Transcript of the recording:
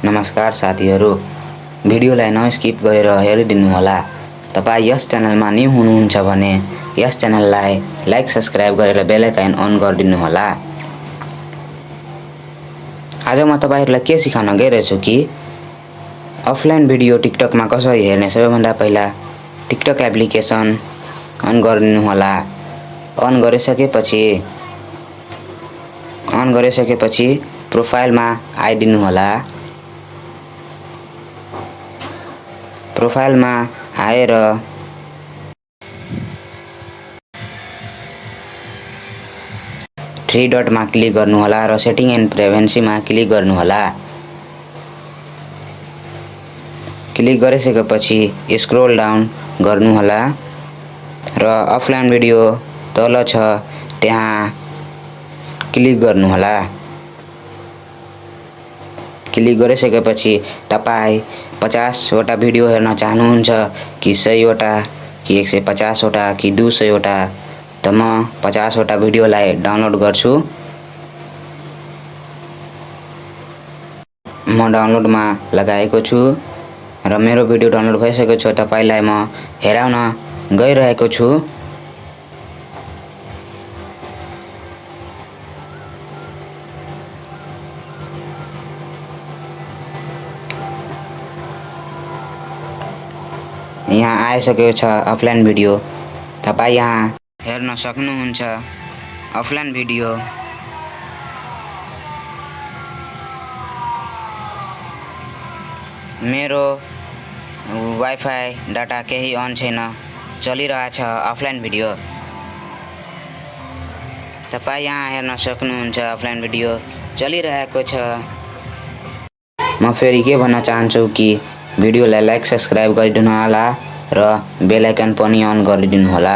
नमस्कार साथीहरू, भिडियोलाई नस्किप गरेर हेरिदिनुहोला। तपाईँ यस च्यानलमा न्यू हुनुहुन्छ भने यस च्यानललाई लाइक सब्स्क्राइब गरेर बेल आइकन अन गरिदिनुहोला। आज म तपाईहरुलाई के सिकाउन गइरहेछु कि अफलाइन भिडियो टिकटकमा कसरी हेर्ने। सबैभन्दा पहिला टिकटक एप्लिकेसन अन गरिदिनुहोला। अन गरिसकेपछि प्रोफाइलमा आइदिनुहोला। प्रोफाइलमा आएर थ्री डटमा क्लिक गर्नुहोला र सेटिङ एन्ड प्राइभेसीमा क्लिक गर्नुहोला। क्लिक गरिसकेपछि स्क्रोल डाउन गर्नुहोला र अफलाइन भिडियो तल छ त्यहाँ क्लिक गर्नुहोला। क्लिक गरिसकेपछि तपाईँ 50 वटा भिडियो हेर्न चाहनुहुन्छ कि 100 वटा कि 150 वटा कि 200 वटा, त म 50 वटा भिडियोलाई डाउनलोड गर्छु। म डाउनलोडमा लगाएको छु र मेरो भिडियो डाउनलोड भइसकेको छ। तपाईलाई म हेराउन गइरहेको छु। यहाँ आइसकेको छ अफलाइन भिडियो। तपाईँ यहाँ हेर्न सक्नुहुन्छ अफलाइन भिडियो। मेरो वाइफाई डाटा केही अन छैन, चलिरहेछ अफलाइन भिडियो। तपाईँ यहाँ हेर्न सक्नुहुन्छ अफलाइन भिडियो चलिरहेको छ। म फेरि के भन्न चाहन्छु कि भिडियोलाई लाइक सब्स्क्राइब गरिदिनुहोला र बेल आइकन पनि अन गरिदिनुहोला।